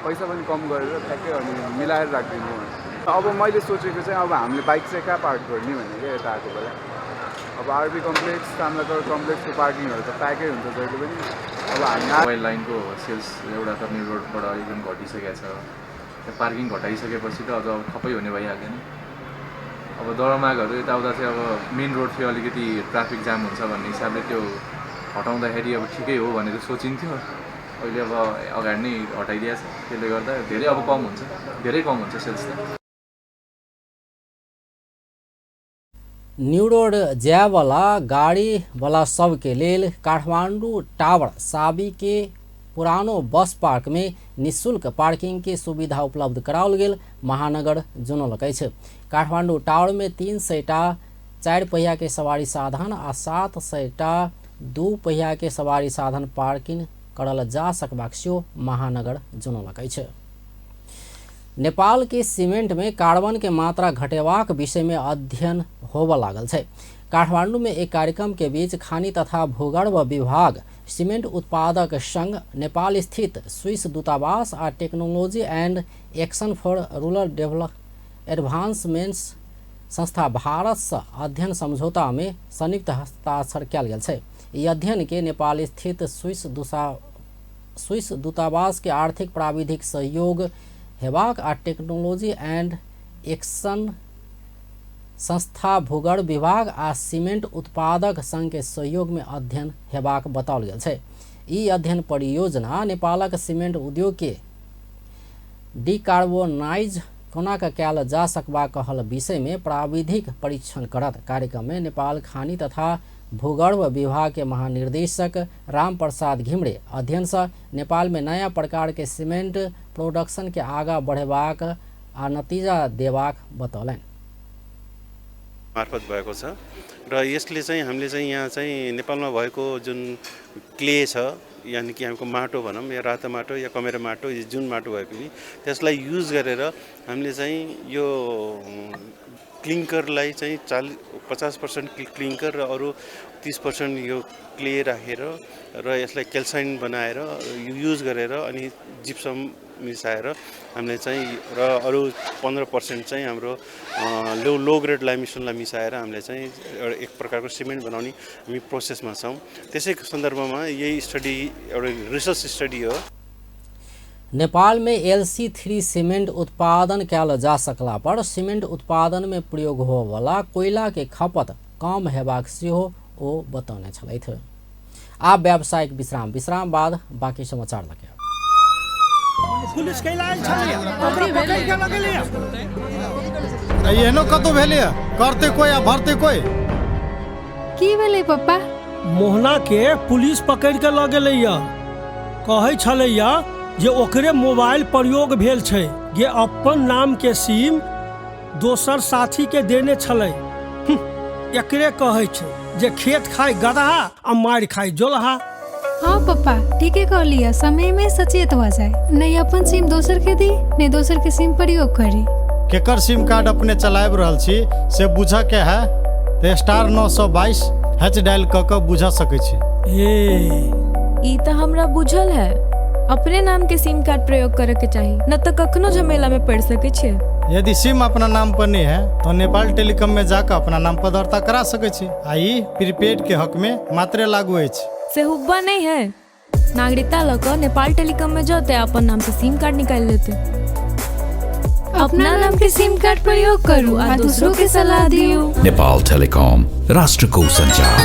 पैसा पनि कम गरेर ठ्याक्कै अनि मिलाएर राखिदिनु। अब मैले सोचेको चाहिँ अब हामीले बाइक चाहिँ कहाँ पार्क गर्ने भने क्या यता आएको बेला। अब आरबी कम्प्लेक्स, ताम्लाकर कम्प्लेक्सको पार्किङहरू त प्याकै हुन्छ जहिले पनि। अब हामी मोबाइल लाइनको सेल्स एउटा त न्यू रोडबाट एकदम घटिसकेको छ, त्यो पार्किङ घटाइसकेपछि त अझ खपै हुने भइहाल्यो नि। अब दरमागहरू यताउता चाहिँ अब मेन रोड थियो, अलिकति ट्राफिक जाम हुन्छ भन्ने हिसाबले त्यो हटाउँदाखेरि अब ठिकै हो भनेर सोचिन्थ्यो। अहिले अब अगाडि नै हटाइदिएको छ, त्यसले गर्दा धेरै अब कम हुन्छ, धेरै कम हुन्छ सेल्स त। न्यू रोड जायवला गाड़ी वाला सबके लेल काठमांडू टावर साबी के पुरानो बस पार्क में निःशुल्क पार्किंग के सुविधा उपलब्ध कराओल गेल महानगर जनौलक अछि। काठमांडू टावर में 300 टा 4 पहिया के सवारी साधन आ 700 टा 2 पहिया के सवारी साधन पार्किंग करल जा सकबाक सेहो महानगर जनौलक अछि। नेपाल के सीमेंट में कार्बन के मात्रा घटेबाक विषय में अध्ययन होबऽ लागल छै। काठमांडू में एक कार्यक्रम के बीच खानी तथा भूगर्भ विभाग सीमेंट उत्पादक संघ नेपाल स्थित स्विस दूतावास आ technology and action for rural develop advancements संस्था भारत से अध्ययन समझौता में संयुक्त हस्ताक्षर कयल गेल छै। ई अध्ययन के नेपाल स्थित स्विस दूतावास के आर्थिक प्राविधिक सहयोग हेबाक आ टेक्नोलॉजी एंड एक्शन संस्था भूगर्भ विभाग आ सीमेंट उत्पादक संघ के सहयोग में अध्ययन हेबाक बताओल गेल छै। ई अध्ययन परियोजना नेपालक सीमेंट उद्योग के डिकार्बोनाइज कोना के कयल जा सकबाक कहल विषय में प्राविधिक परीक्षण करत। कार्यक्रम में नेपाल खानी तथा भूगर्भ विभाग के महानिर्देशक राम प्रसाद घिमरे अध्ययन से नेपाल में नया प्रकार के सीमेंट प्रोडक्शन के आगा बढ़ेबाक आ नतीजा देबाक बतौलनि। मार्फत भएको छ र यसले चाहिँ हामीले चाहिँ यहाँ चाहिँ नेपालमा भएको जुन क्ले छ, यानि कि हामीको माटो भनौँ या रातो माटो या कमेरो माटो, जुन माटो भए पनि त्यसलाई युज गरेर हामीले चाहिँ यो क्लिङ्करलाई चाहिँ 40-50% क्लिङ्कर र अरू 30% यो क्ले राखेर र यसलाई क्याल्साइन बनाएर युज गरेर अनि जिप्सम मिसाएर हामीले चाहिँ र अरू 15% चाहिँ हाम्रो लो ग्रेड लाइमस्टोनलाई मिसाएर हामीले चाहिँ एउटा एक प्रकारको सिमेन्ट बनाउने हामी प्रोसेसमा छौँ। त्यसै सन्दर्भमा यही स्टडी एउटा रिसर्च स्टडी हो। नेपाल में LC3 cement उत्पादन कयल जा सकला पर सीमेंट उत्पादन में प्रयोग होवला कोयला के खपत कम हेबाक सेहो ओ बतौने छलथि। आब व्यावसायिक विश्राम, विश्राम बाद बाकी समाचार लगे। पुलिस कैला आयल छलैया, ओकरा पकड़ के लगलैया। एहनो कतौ भेलैया, करते कोई आ भरते कोई। की भेलै पप्पा? मोहना के पुलिस पकड़ के ल गेलैया। कहै छलैया जे ओकरे मोबाइल प्रयोग भेल छै, जे अपन नाम के सिम दोसर साथी के देने छलै। एकरे कहै छै जे खेत खाय गदहा आ मारि खाय जोलहा। हाँ पप्पा, ठीके कहलियै, समय में सचेत हो जाए, नहीं अपन सिम दोसर के दी नहीं दोसर के सिम प्रयोग करी। केकर सिम कार्ड अपने चलाबि रहल छी से बुझऽ के है तऽ *922 हैच डायल कऽ कऽ बुझा सकै छी। ई तऽ हमरा बुझल है, अपने नाम के सिम कार्ड प्रयोग करे के चाही, न तऽ कखनो झमेला में पड़ सकै छियै। यदि सिम अपना नाम पर नहीं है तो नेपाल टेलीकॉम में जाकर अपना नाम पर दर्ता करा सकै छी आ ई प्रीपेड के हक में मात्रे लागू अछि। से हुब्बा नहीं है, नागरिकता लऽ कऽ नेपाल टेलीकॉम में जते अपन नाम से सिम कार्ड निकालि लेते। अपना नाम के सिम कार्ड प्रयोग करू आ दूसरों के सलाह दियो। नेपाल टेलिकॉम, राष्ट्रको संचार।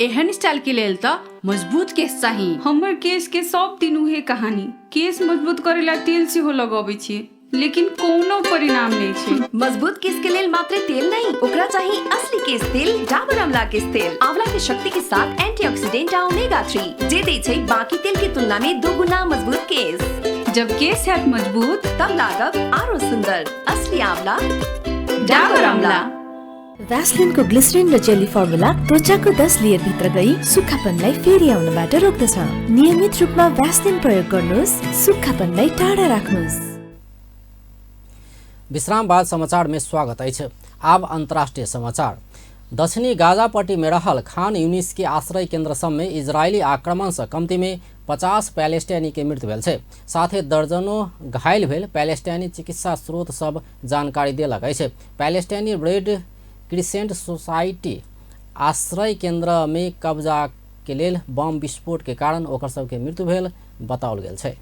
एहन स्टाइल के लेल त मजबूत केस चाही। हमर केस के सब दिन उहे कहानी। केस मजबूत करेला तेल सेहो लगबै छी, लेकिन कोनो परिणाम नहीं छै। मजबूत केस के लेल मात्र तेल नहीं, ओकरा चाहिए असली केस तेल, डाबर आंवला केस तेल। आंवला के शक्ति के साथ एंटीऑक्सीडेंट आ ओमेगा 3 जे दे छै बाकी तेल के तुलना में 2 गुना मजबूत केस। जब केस हैत मजबूत तब लागब आरो सुंदर। असली आंवला, डाबर आंवला। भ्यासलिनको ग्लिसरिन र जेली फर्मुला त्वचाको 10 लेयर भित्र गई सुक्खापनलाई फेरि आउनबाट रोक्दछ। नियमित रूपमा भ्यासलिन प्रयोग गर्नुहोस्, सुक्खापनलाई टाढा राख्नुहोस्। विश्राम बाद समाचार में स्वागत अछि। आब अंतर्राष्ट्रीय समाचार। दक्षिणी गाजापट्टी में रहल खान यूनिस के आश्रय केंद्र सब में इजरायली आक्रमण से कमती में 50 पैलेस्टाइनी के मृत्यु भेल छै, साथे दर्जनों घायल भेल पैलेस्टाइनी चिकित्सा स्रोत सब जानकारी देलक अछि। पैलेस्टाइनी रेड क्रिसेंट सोसाइटी आश्रय केंद्र में कब्जा के लेल बम विस्फोट के कारण ओकर सबके मृत्यु भेल बताओल गेल छै।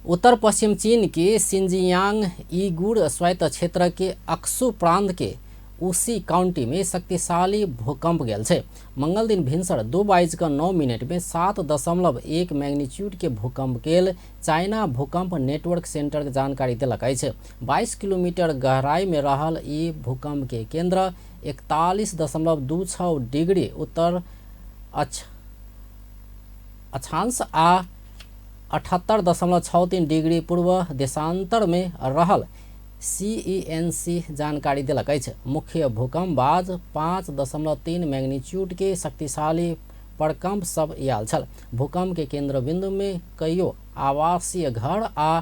उत्तर पश्चिम चीन के सिंजियांग ईगुर स्वायत्त क्षेत्र के अक्सू प्रांत के उसी काउंटी में शक्तिशाली भूकंप गेल छै। मंगल दिन भिनसर 2:09 में 7.1 मैग्नीट्यूड के भूकंप गेल चाइना भूकंप नेटवर्क सेंटर के जानकारी देलक अछि। 22 किलोमीटर गहराई में रहल ई भूकंप के केंद्र 41.26 डिग्री उत्तर अक्षांश आ 78.63 डिग्री पूर्व देशांतर में रहल सीईएनसी जानकारी देलक अछि। मुख्य भूकंप बाद 5.3 मैग्नीट्यूड के शक्तिशाली प्रकम्प सब आयल छल। भूकंप के केंद्र बिंदु में कईयो आवासीय घर आ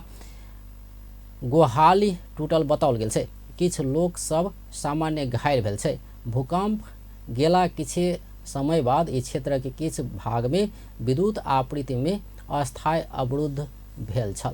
गोहाली टूटल बताओल गेल छै। किछु लोक सब सामान्य घायल भेल छै। भूकंप गेला किछु समय बाद ई क्षेत्र के किछु भाग में विद्युत आपूर्ति में अस्थायी अवरुद्ध भेल छल।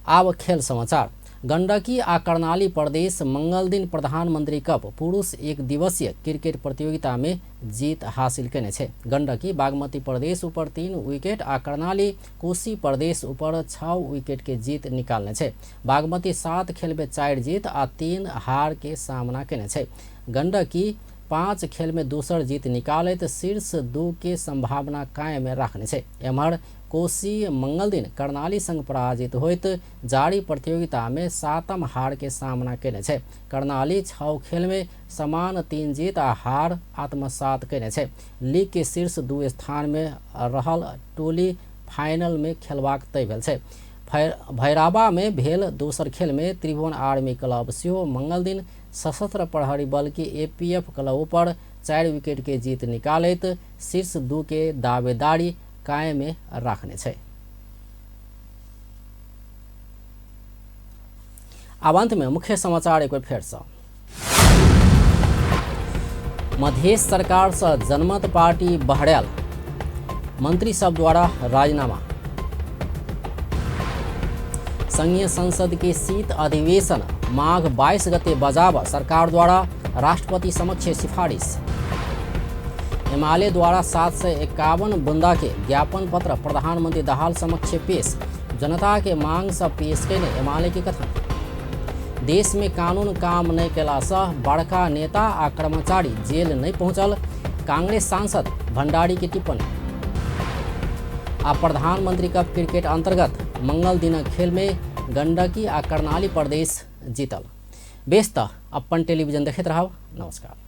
आब खेल समाचार। गंडकी आ कर्णाली प्रदेश मंगल दिन प्रधानमंत्री कप पुरुष एक दिवसीय क्रिकेट प्रतियोगिता में जीत हासिल केने छै। गंडकी बागमती प्रदेश ऊपर 3 विकेट आ कर्णाली कोसी प्रदेश ऊपर 6 विकेट के जीत निकालने छै। बागमती 7 खेल में 4 जीत आ 3 हार के सामना केने छै। गंडकी 5 खेल में दोसर जीत निकालैत शीर्ष 2 के संभावना कायम राखने छै। एम्हर कोसी मंगल दिन कर्णाली संग पराजित होइत जारी प्रतियोगिता में 7म हार के सामना केने छै। कर्णाली 6 खेल में समान 3 जीत आ हार आत्मसात केने छै। लीग के शीर्ष 2 स्थान में रहल टोली फाइनल में खेलबाक तय भेल छै। भैराबा में भेल दोसर खेल में त्रिभुवन आर्मी क्लब सेहो मंगल दिन सशस्त्र प्रहरी बल के एपीएफ क्लब पर 4 विकेट के जीत निकालैत शीर्ष 2 के दावेदारी कायम राखने छै। आब अंत में मुख्य समाचार एक बार फेर से। मधेश सरकार से जनमत पार्टी बहरायल, मंत्री सब द्वारा राजीनामा। संघीय संसद के शीत अधिवेशन माघ 22 गते बजाब सरकार द्वारा राष्ट्रपति समक्ष सिफारिश। एमाले द्वारा 751 बुंदा के ज्ञापन पत्र प्रधानमंत्री दाहाल समक्ष पेश, जनता के मांग सब पेश केने एमाले के कथन। देश में कानून काम नहीं केला से बड़का नेता आ कर्मचारी जेल नहीं पहुंचल, कांग्रेस सांसद भंडारी की टिप्पणी। आ प्रधानमंत्री कप क्रिकेट अंतर्गत मंगल दिनक खेल में गंडकी आ कर्णाली प्रदेश जीतल। बेस त अपन टेलीविजन देखैत रहब। नमस्कार।